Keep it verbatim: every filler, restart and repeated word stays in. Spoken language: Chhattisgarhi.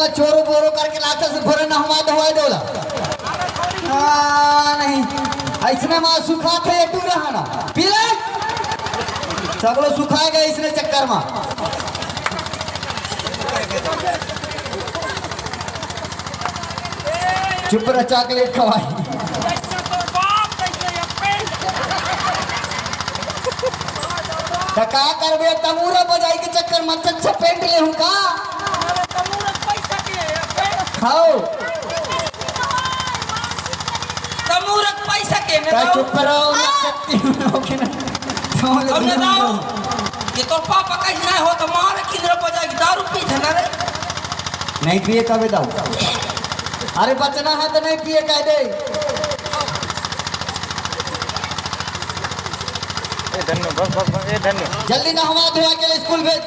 चोरो बोरो करके लागथे, भोरे नहवा धोवाय दे ओला। हाँ, नहीं, अइसने मा सुखाथे, टूरा हा ना। पी ले। सगलो सुखाय गे अइसने चक्कर मा। चुप रह, चॉकलेट खवाही। त का करबे, तमूरा बजाई के चक्कर मा अच्छा पेंट लेहूं का? खाओ। तमूरक पैसा के न का दो। चुप रहो, ना शक्ति हो के ना। समझ अब न लो। दो। ये तो पापा कहीं ना हो तो मारे किंद्र बजा के दारू पी थे ना रे। नहीं पिए कबे दाऊ। अरे बचना है तो नहीं पिए कह दे। ए धन्नो, बस, बस, बस, ए धन्नो। जल्दी नहवा धोवा के स्कूल भेज।